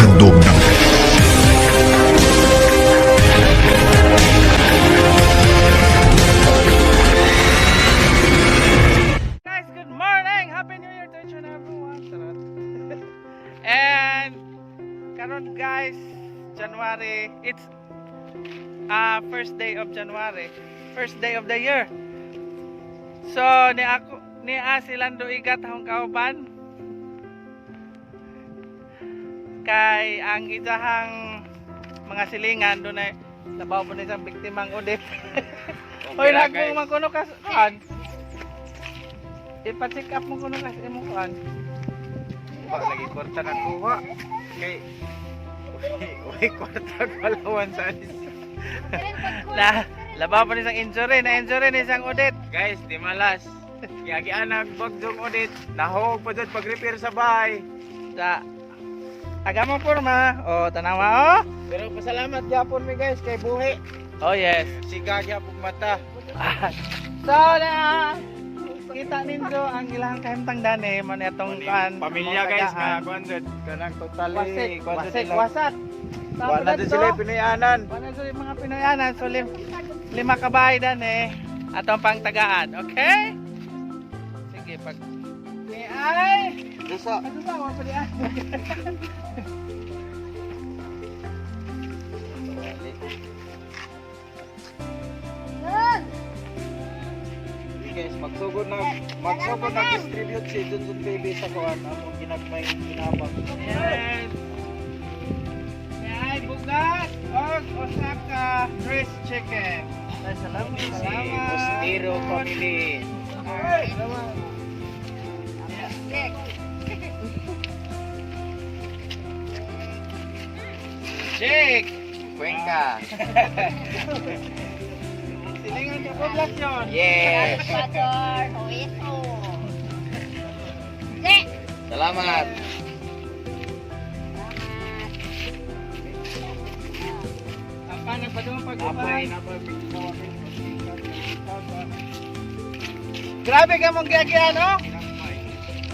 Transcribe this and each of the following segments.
Handog namin. Guys, good morning! Happy New Year to each and everyone. Charot. And karon guys, January, it's first day of January, first day of the year. So, ni ako ni a si Lando Igat akong kauban. Kay ang isahang mga silingan doon ay labaw po na isang biktimang audit. Oy, na, nagmong man kuno kas kuan. Ipa-check up mo kuno kas imong kuan. Wa lagi kwarta na kuha. Kay uy kwarta kalawan sa alis. Na labaw pa ni isang injury, na injury ni isang audit. Guys, di malas. Giagi anak bagjong audit. Nahog pa jud pag-repair sa bahay. Sa aga mo porma. O tanawa oh. Pero pasalamat gyapon mi guys kay buhi. Oh yes. Siga gyapon mata. So na kita ninyo ang ilang kahimtang dani man itong kuan. Pamilya among guys tagaan. nga kuan jud kanang totally Wasik, kuan jud wasik, ilang- wasak. Wa na jud sila Pinoyanan. Wala sila mga Pinoyanan. So lima ka bahay dani atong pangtagaan. Okay? Sige pag ni ay Dusa. ano ba wa pa di ay. Guys, magsugod na distribute si Junjun TV sa kuan among ginagmay ginabang. Yes. Ni ay bugas og usa ka dressed chicken. Ay, salamat. Si Salamat. Bustiro family. Ay, salamat. Jake! Cuenca. Silingan ka poblasyon. Yes. Salvador, Hueso. Jack! Salamat. Apa nagpadung pag-uban. Grabe ka mong giagian, no?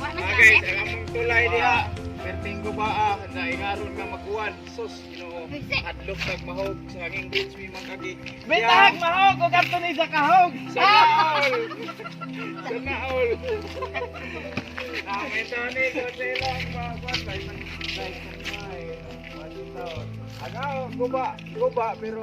Wa na Ah, kami. guys, ang among tulay diha. Perting gubaa, na ingaron nga magkuan. Sus, Ginoo. Hadlok kag mahog sa hanging beach mi mangkagi. Bitag mahog ug adto ni sa kahog. Sa naol. Sa naol. Ah, may tani ko sa ilang mga kuan kay man guys may taon. Agaw, guba, guba pero